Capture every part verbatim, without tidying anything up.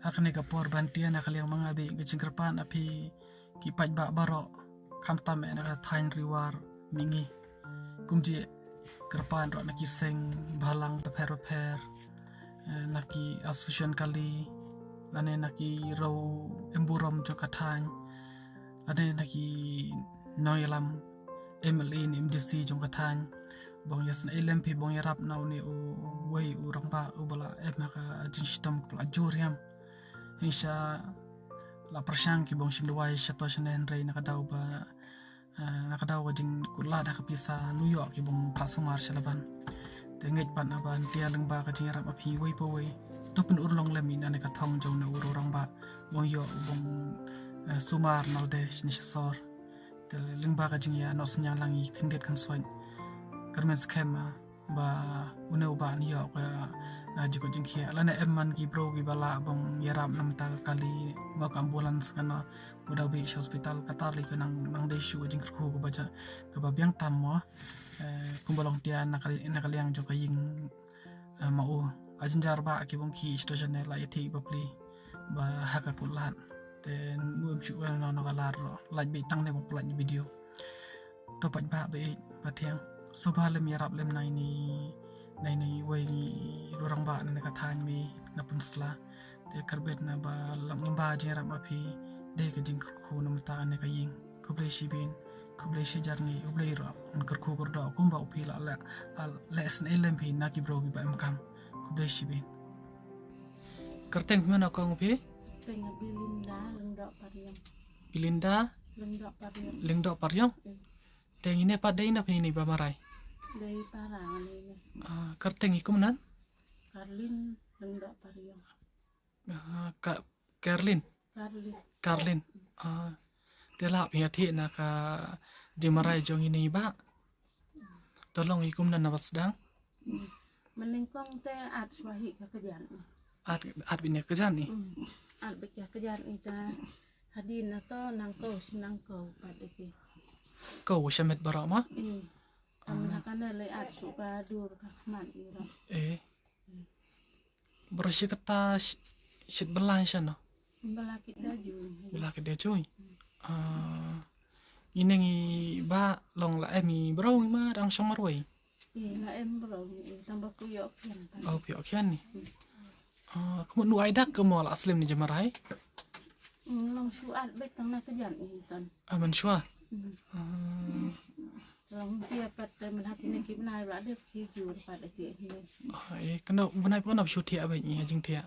Ha kane ka por ban tia na ka liang ma nga bih ka jingkyrpad na phi ki paidbah baroh, khamtam eh na ka thaiñ Ri War Mihngi. Kumjuh kyrpad ruh na ki seng bhalang bapher bapher, eh, na ki association kali, lane na ki riew em burom jong ka thaiñ, lane na ki nongïalam M L A ne M D C jong ka thaiñ. Ba ong ïasngewlem phi, ba ong ïarap na une uwei u rangbah uba la em ha ka jingshitom kaba la jur hiam. Hynrei sha la pyrshang ki ba ong shim duwai shato shane, hynrei na ka daw ba, eh, na ka daw ka jingkut lad ha ka pisa, ngi ïoh ki ba ong phah sumar sha Laban. Te ngeit pat na ban tia lyngba ka jingïarap ma phi wei pa wei, to pynurlong lem ïa kane ka thong jong une u rangbah ba ong ïoh u ba ong, eh, sumar na lade shane sha sor. Te lyngba ka jingïa noh synñiang lang ïa khyndiat khynsoit, kyrmen skhem, ah, ba une u bah un ïoh ka, ah, jingkut jingkhiah. Lane em man ki briew kiba lah ba ong ïarap na ka bynta ka kali, mo ka ambulance, kano ba da bih sha hospital, kata lei ka nang, nang dei shuh ka jingkyrkhu kaba jia, kaba biang tam mo. Eh, kumba long tia na ka, na ka liang jong ka ïing, eh, ma u. Ka jynjar bah ki ba ong ki station ne la ïa thik ba pli ba ha ka kut lad. Te ngim shu wan na ka lar ruh, lait beit tang ne ba ong pynlait video. To paidbah ba ïeit ba thiang, sngewbha lem ïarap lem na ine, na ine iwei i rangbah na ka thaiñ, me na pynsla. Te kyrpad na ba lyngba jingïarap ma phi, dei ka jingkyrkhu na ka bynta kane ka ïing. Khublei shibun, khublei shihajar ngi, U Blei ruh un kyrkhu kyrdoh kumba u phi la leh, la leh sngewlem phi na ki briew kiba em kam. Khublei shibun. Kyrteng phi mano kong phi? Kyrteng Belinda Lyngdoh Pariong. Belinda Lyngdoh Pariong. Lyngdoh Pariong. Hmm. Te ine pat dei na phi ine ba marwei? Dei para ngi ine. Ah, kyrteng i kumno? Karlin Lyngdoh Pariong. Ah, ka Karlin. Karlin. Karlin. Ah, te lah phi ïathiah na ka jingmarwei jong ine i bah? To long i kumno na ba sdang? Mynnyngkong te at shuwa hi ka kjat. At, at beit ne kjat ne? Hmm. At beit ka kjat ne, te hadien na to nangkiew shi nangkiew pat ïa ki. Kiew shamet baroh mo? Hmm. Ah. Mynta kane lei at shuh ka dur ka khmat ïa ro. Eh. Baroh shi katta shi, shi bylla shano? Bylla ki da jui. Bylla ki da jui. Ah, ine i bah long la em i briew i ma dang shong marwei? Ïa, la em briew, ïa, tang ba phi ïoh khian tang. Oh, phi ïoh khian ne? Hmm. Ah, kumno, u ai dak kumno la slem ne jingmarwei? Hmm, long shu at beit tang na kjat ne tang. Ah, mynshuwa. Hmm. Ah. Long tia pat te mynta kine ki bnai ba la dep ki jur pat ïa ki ne. Ah, eh, kano bnai, kano shu thiah beit ne jingthiah?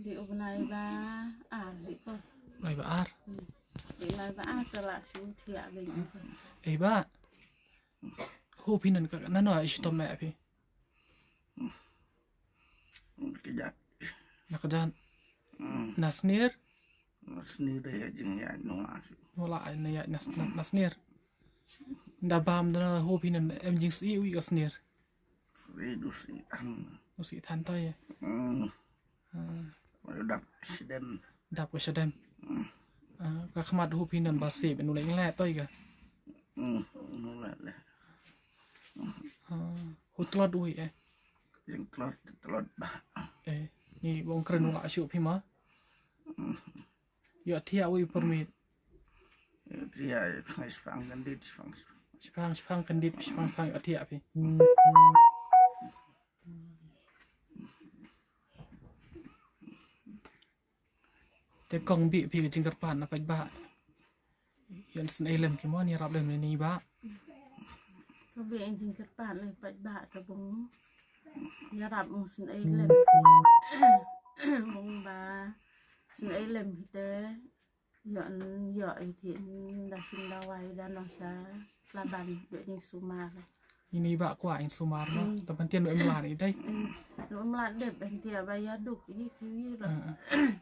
Dei u bnai ba ar hi ko. Bnai ba ar. Hmm. Dei bnai ba ar te la shu thiah beit ne. Eh, bah. Ho phi nan ka, nano i shitom eh phi? Na kjat. Na kjat. Hmm. Na snier? Na snier ïa jingïaid nongla shuh. Nongla ïa, na ïaid na, na, na snier. Da bam da ho phi nan em jingsih u ïa ka snier? Snier u sih than. U sih than to ïa. Hmm. Ah. Dap shadem. Dap ka shadem. Hmm. Ah, ka khmat ho phi nan ba sih ben u leh leh to ïa ka. Hmm, u leh leh. Ah, ho tlot u ïa eh. Jingtlot, tlot bah. Eh, ni ba ong kren u la shuh phi ma. Hmm. Ïohthiah u ïa permit. Ïohthiah, ïohthiah, shipang kyndit, shipang, shipang. Shipang, shipang kyndit, shipang, shipang ïohthiah phi. Te kong bih phi ka jingkyrpad na paidbah. Ïa sngewlem ki mon ïarap lem ine i bah. Ka bih jingkyrpad na paidbah ka ba ong ïarap ong sngewlem. Ong ba sngewlem hi te. Ïoh, ïoh i thik da shin dawai da nong sha Laban beh jingsumar. Ine i bah kwah jingsumar mo. Hmm. Te ban tieng u em lad i dei. Hmm. U em lad dep ban tieng ba ïa duk i ki wi ro. Hmm, hmm.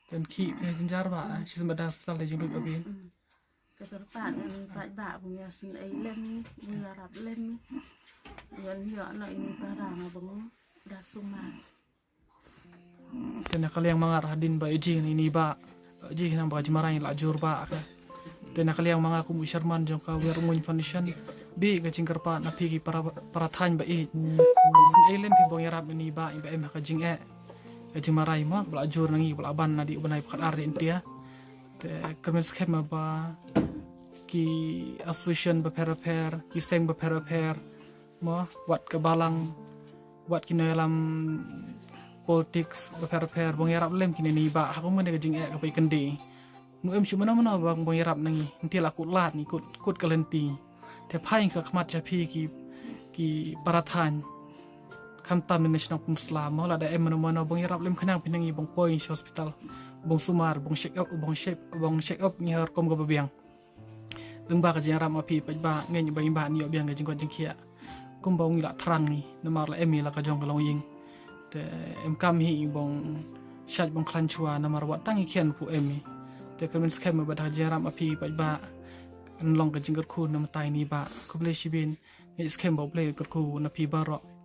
Te khih ka jynjar bah, hmm, shi symbai da hospital da jingduh ba bin. Hmm. Te kyrpad ngan paidbah ba ïa sngewlem, ba ïarap lem. Ïoh, ïoh noh ine i para nga ba ong da sumar. Te na ka liang ma nga hadien ba ïohi ine i bah, ïohi nang ba ka jingmarwei la jur bah ka. Te na ka liang ma nga kum u chairman jong ka Wiar Umnguin Foundation, bih ka jingkyrpad na phi ki para, para thaiñ ba ïeit. Sngewlem phi ba ïarap ine i bah, i ba em ha ka jingeh. Ka jingmarai mo ba la jur na ngi ba la ban na di u bnai ba khatar ri India. Te kyrmen skhem ba ki association bapher bapher, ki seng bapher bapher mo, wat ka balang, wat ki nongïalam politics bapher bapher, ba ngi ïarap lem kine ni ba ha kumne ka jingeh ka bai kyndi. Nu em shu mano mano ba ba ïarap na ngi, nti la kut lad ngi kut kut ka lynti. Te phai ka khmat cha phi ki ki para thaiñ, khamtam ne shnong Pynursla mo, lada em mano mano ba ngi ïarap lem khnang phi na ngi, ba ngi poi sha hospital, ba ngi sumar, ba ngi check up, ba ngi check, ba ngi check up ngi ha rukom kaba biang. Lyngba ka jingïarap ma phi paidbah, ngin ba ïa ba ngi ïoh biang ka jingkoit jingkhiah kumba ngi la thrang ngi, namar la em ngi la ka jong ka longïing. Te em kam hi ba ngi shait ba ngi khlaiñ shuwa namar wat tang ngi khian pu em ngi. Te kyrmen skhem ba da ka jingïarap ma phi paidbah, kan long ka jingkyrkhu na mynta ini ba. Khublei shibun. Ngin skhem ba U Blei kyrkhu na phi baroh.